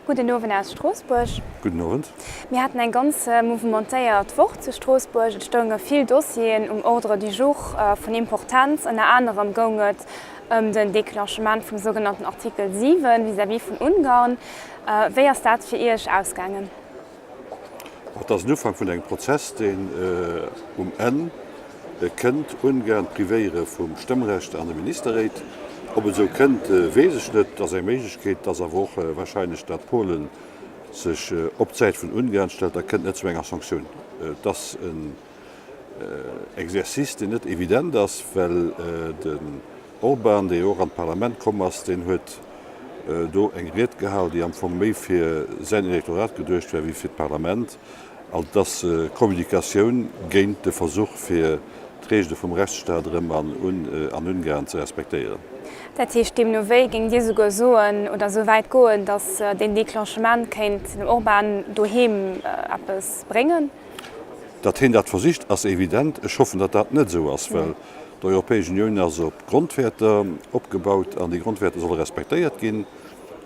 Gudden Owend aus Stroossbuerg. Gudden Owend. Mir haten eng ganz mouvementéiert Woch zu Stroossbuerg. Et stounge vill Dossieren um Ordre du jour vun Importenz. Ënner anerem goung et ëm den Declenchement vum sougenannten Artikel 7 vis-à-vis vun Ungarn. Wéi ass dat fir Iech ausgaangen? Et ass en Ufank vun engem Prozess, deen um Enn kënnt, Ungarn privéiere vum Stëmmrecht an de Ministerréit. Ob et esou kënnt, weess ech net. Et ass eng Méiglechkeet. Et ass awer och wahrscheinlech, datt Polen sech op d'Säit vun Ungarn stellt. Da kënnt net zu enger Sanktioun. Et ass en Exercice, deen net evident ass, well den Orban, dee jo och an d'Parlament komm ass, deen huet do eng Ried gehal, déi am Fong méi fir säin Elektorat geduecht war wéi fir d'Parlament. Also et ass Kommunikatioun géint de Versuch, fir d'Reegele vum Rechtsstaat erëm an Ungarn ze respektéieren. Dat heescht, deemno wéi géingt Dir souguer soen oder esou wäit goen, datt deen Declenchement kéint dem Orban doheem eppes bréngen? Datt hien dat versicht, ass evident. Ech hoffen, datt dat net esou ass, well d'Europäesch Unioun ass op Grondwäerter opgebaut an déi Grondwäerter solle respektéiert ginn.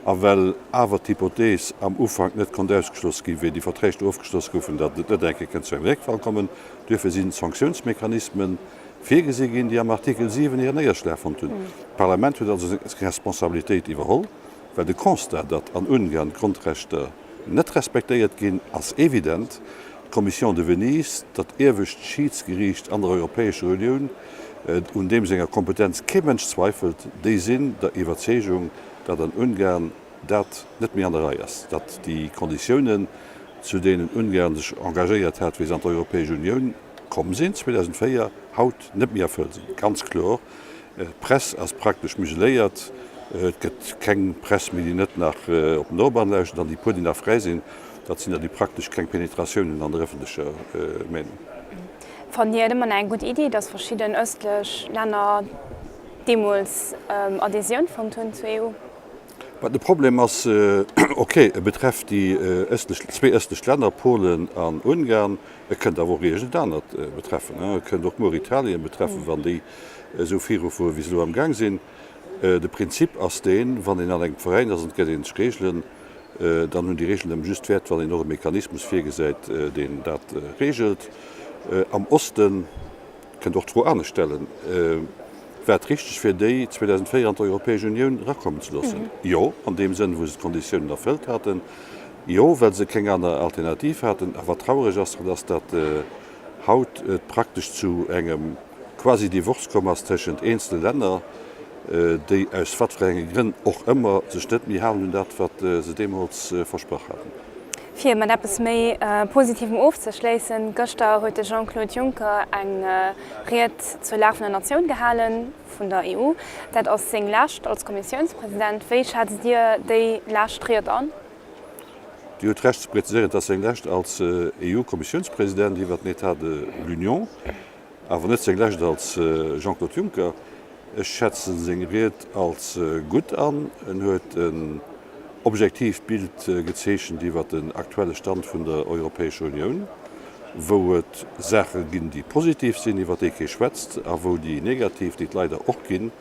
A well awer d'Hypothees am Ufank net konnt ausgeschloss ginn, wéi déi Verträg do ofgeschloss goufen, datt et net eng Kéier kënnt zu engem Réckfall kommen, duerfir sinn Sanktiounsmechanisme virgesi ginn, déi am Artikel 7 hiren Néierschlag fonnt hunn. D'Parlament huet also seng Responsabilitéit iwwerholl, well de Constat, datt an Ungarn d'Grondrechter net respektéiert ginn, ass evident. D'Commission de Venise, dat iewescht Schiidsgeriicht an der Europäescher Unioun, un deem senger Kompetenz kee Mënsch zweifelt, déi sinn der Iwwerzeegung, datt an Ungarn dat net méi an der Rei ass, datt déi Konditiounen, zu deenen Ungarn sech engagéiert hat, wéi se an d'Europäesch Unioun komm sinn 2004, haut net méi erfëllt sinn. Ganz kloer, d'Press ass praktesch museléiert, et gëtt keng Press méi, déi net nach op den Orban lauschtert, an déi puer, déi nach fräi sinn, dat sinn der, déi praktesch keng Penetratioun hunn an der ëffentlecher Meenung. Fannt Dir et ëmmer nach eng gutt Iddi, datt verschidden ëstlech Länner deemools Adhesioun fonnt hunn zur EU? De Problem ass, ok, e betrefft déi ëstlech, zwee ëstlech Länner, Polen an Ungarn. E kënnt awer och iergend anert betreffen. E kënnt och muer Italien betreffen, wann déi esou virufueren, wéi se elo amgaang sinn. De Prinzip ass deen, wann een an engem Veräin ass an et gëtt een sech Reegelen, dann hunn déi Reegelen nëmme just Wäert, wann een och e Mechanismus virgesäit, deen dat reegelt. Am Osten Kënnt och d'Fro anescht stellen, War et richteg fir déi 2004 an d'Europäesch Unioun erakommen ze loossen? Jo, an deem Sënn, wou se d'Konditiounen erfëllt haten. Jo, well se keng aner Alternativ haten. A wat traureg ass, dat ass, datt haut et praktesch zu engem Quasi-Divorce komm ass tëschent eenzele Länner, déi aus wat fir enge Grënn och ëmmer sech net méi halen un dat, wat se deemools versprach haten. Fir mat eppes méi Positivem ofzeschléissen, Gëschter huet de Jean-Claude Juncker eng Ried zur Lag vun der Natioun gehalen, vun der EU. Dat ass seng lescht als Kommissiounspresident. Wéi schätzt Dir déi lescht Ried an? Dir hutt Recht ze präziséieren, et ass seng lescht als EU-Kommissiounspresident iwwer den État de l'Union, awer net seng lescht als Jean-Claude Juncker. Ech schätzen seng Ried als gutt an. En huet en objektiivt Bild gezeechent iwwer den aktuelle Stand vun der Europäescher Unioun, wou et Saache ginn, déi positiv sinn, iwwer déi kee schwätzt, a wou déi negativ, déi et leider och ginn,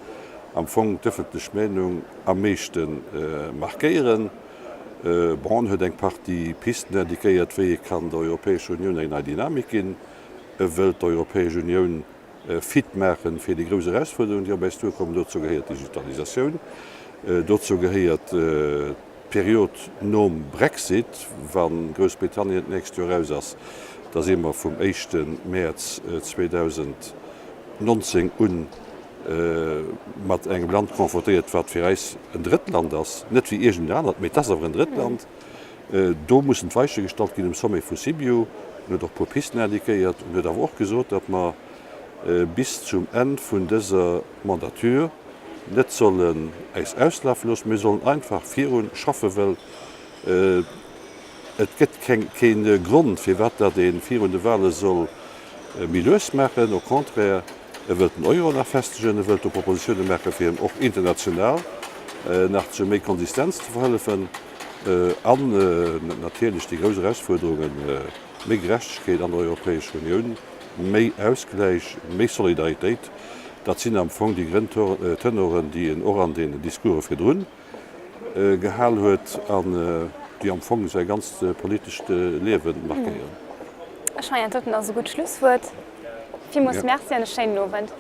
am Fong d'ëffentlech Meenung am meeschte markéieren. Bon, en huet eng Partie Pisten indiquéiert, wéi ee kann der Europäescher Unioun eng nei Dynamik ginn. E wëllt d'Europäesch Unioun fit maachen fir déi grouss Erausfuerderungen, déi op äis duerkommen. Dozou gehéiert d'Digitalisatioun, dozou gehéiert d'Period nom Brexit, wa Groussbritannien d'nächst Joer raus ass. Da si mer vum éischte Mäerz 2019 un mat engem Land confrontéiert, wat fir äis en Drëttland ass, net wéi iergend en anert, mee et ass awer en Drëttland. Do mussen d'Weiche gestallt ginn um Sommet vu Sibiu. En huet och e puer Pisten indiquéiert. En huet awer och gesot, datt mer bis zum Enn vun dëser Mandature net sollen äis auslafe loossen, mir sollen einfach viru schaffen, well et gëtt kee Grond, firwat datt ee virun de Wahle soll méi lues maachen. Au contraire, E wëllt den Euro nach festegen, e wëllt do Propositioune maachen, fir em och international nach zu méi Konsistenz ze verhëllefen an natierlech déi grouss Erausfuerderungen, méi Gerechtegkeet an der Europäescher Unioun, méi Ausgläich, méi Solidaritéit. Dat sinn am Fong déi Grënntenoren, déi en och an den Discourse virdrun gehal huet. déi am Fong säi ganzt politescht Liewe markéieren. Ech mengen, dat doten ass e gutt Schlusswuert. Villmools Merci an e schéinen Owend.